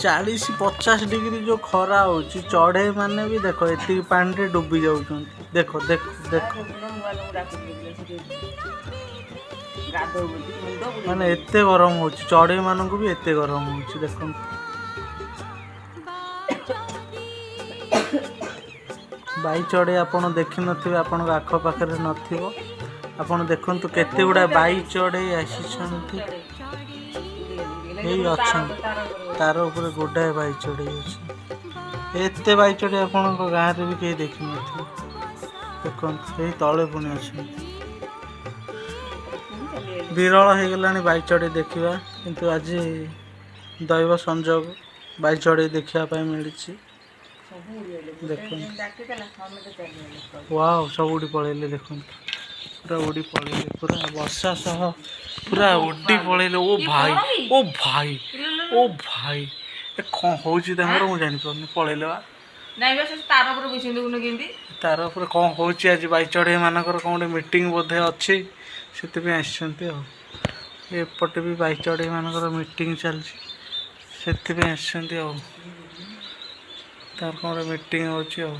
40-50 degree ଯେଉଁ ଖରା ହେଉଛି, ଚଢ଼େଇ ମାନେ ବି ଦେଖ ଏତିକି ପାଣିରେ ଡୁବି ଯାଉଛନ୍ତି। ଦେଖ ଦେଖ ଦେଖ, ମାନେ ଏତେ ଗରମ ହେଉଛି, ଚଢ଼େଇ ମାନଙ୍କୁ ବି ଏତେ ଗରମ ହେଉଛି। ଦେଖନ୍ତୁ ବାଇ ଚଢ଼େଇ ଆପଣ ଦେଖିନଥିବେ, ଆପଣଙ୍କ ଆଖପାଖରେ ନଥିବ। ଆପଣ ଦେଖନ୍ତୁ କେତେ ଗୁଡ଼ା ବାଇ ଚଢ଼େଇ ଆସିଛନ୍ତି, ଏଇ ଅଛନ୍ତି ତାର ଉପରେ ଗୋଟାଏ ବାଇ ଚଢ଼େଇ ଅଛି। ଏତେ ବାଇ ଚଢ଼େଇ ଆପଣଙ୍କ ଗାଁରେ ବି କେହି ଦେଖିନଥିବେ। ଦେଖନ୍ତୁ ଏଇ ତଳେ ପୁଣି ଅଛନ୍ତି। ବିରଳ ହେଇଗଲାଣି ବାଇ ଚଢ଼େଇ ଦେଖିବା, କିନ୍ତୁ ଆଜି ଦୈବ ସଂଯୋଗ ବାଇ ଚଢ଼େଇ ଦେଖିବା ପାଇଁ ମିଳିଛି। ଦେଖନ୍ତୁ, ୱାଓ, ସବୁ ଉଡ଼ି ପଳେଇଲେ। ଦେଖନ୍ତୁ ପୁରା ଉଡ଼ି ପଳେଇଲେ, ପୁରା ବର୍ଷା ସହ ପୁରା ଉଡ଼ି ପଳେଇଲେ। ଓ ଭାଇ, ଓ ଭାଇ, ଓ ଭାଇ, ଏ କ'ଣ ହେଉଛି ତାଙ୍କର ମୁଁ ଜାଣିପାରୁନି। ପଳେଇଲେ ବା। ନାଇଁ ବା, ସେ ତାର ଉପରେ ବସିଛନ୍ତି, ଦେଖୁନ କେମିତି ତାର ଉପରେ କ'ଣ ହେଉଛି ଆଜି। ବାଇ ଚଢ଼େଇ ମାନଙ୍କର କ'ଣ ଗୋଟେ ମିଟିଂ ବୋଧେ ଅଛି, ସେଥିପାଇଁ ଆସିଛନ୍ତି। ଆଉ ଏପଟେ ବି ବାଇ ଚଢ଼େଇ ମାନଙ୍କର ମିଟିଂ ଚାଲିଛି, ସେଥିପାଇଁ ଆସିଛନ୍ତି। ଆଉ ତାର କ'ଣ ଗୋଟେ ମିଟିଂ ହେଉଛି। ଆଉ